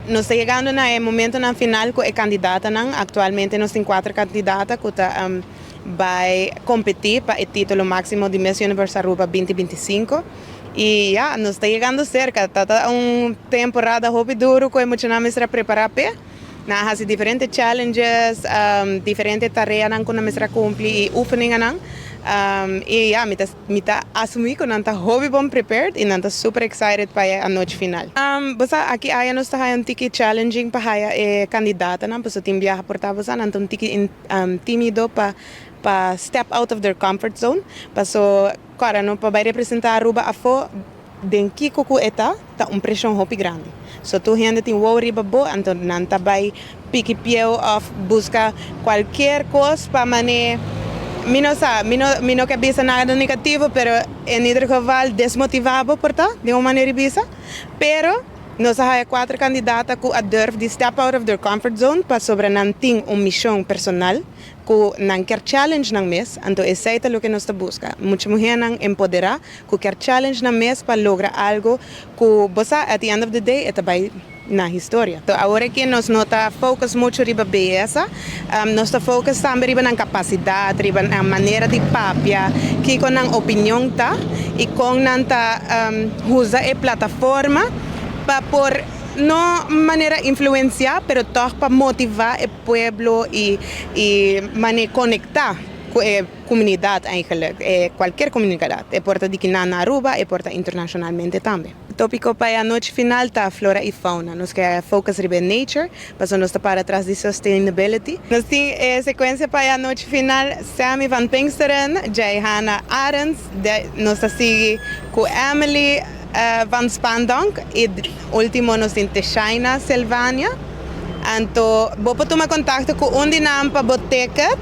Nos ta yegando na e momentonan final cu e candidatanan. Actualmente nos tin cuater candidata cu ta bay competi pa e titulo maximo di Miss Universe Aruba 2025. Y ja, nos ta yegando cerca. Ta un temporada hopi duro cu e muchanan mester a prepara p'e. Nan a haci diferente challenges, diferente tareanan cu nan mester a cumpli y oefeninganan. Y ja, mi ta asumi cu nan ta hopi bon prepared y nan ta super excited pa e anochi final. Bosa aki aya nos ta haya un tiki challenging pa haya e candidatanan, paso tin biaha por ta bosa nan ta un tiki timido pa step out of their comfort zone. Paso, cara, no pa bay representa Aruba afo den kiko ku e ta, ta un presion hopi grandi. So tur hende tin wowo riba bo, anto nan ta bay piki pieu of busca cualkier cos pa mane, mi no sa, mi no kier bisa nada negativo, pero in ieder geval desmotiva bo por ta, di un manera bisa. Pero nos a haya cuater candidata cu a durf di step out of their comfort zone pasobra nan tin un mision personal cu nan kier challenge nan mes, anto esey ta loke nos ta busca. Mucha muhernan empodera cu kier challenge nan mes pa logra algo cu bosa at the end of the day e ta bay na historia. Anto, awor cu nos no ta focus mucho riba beyesa, nos ta focus tambe riba nan capacidad, riba nan manera di papia, kico nan opinion ta y con nan ta usa e plataforma pa por no manera influencia, pero toch pa motiva e pueblo y mane conecta cu e comunidad eigenlijk, cualkier comunidad, e por ta di na Aruba, e por ta internacionalmente tambe. Topico pa e anochi final ta flora y fauna. Nos kier focus riba nature, paso nos ta para tras di sustainability. Nos tin secuencia pa e anochi final: Sammy van Pinksteren, Jayhana Arends, nos ta sigui cu Emily van Spandonk y ultimo nos tin Teshaina Silvania. Anto, bo por tuma contacto cu un di nan pa bo ticket.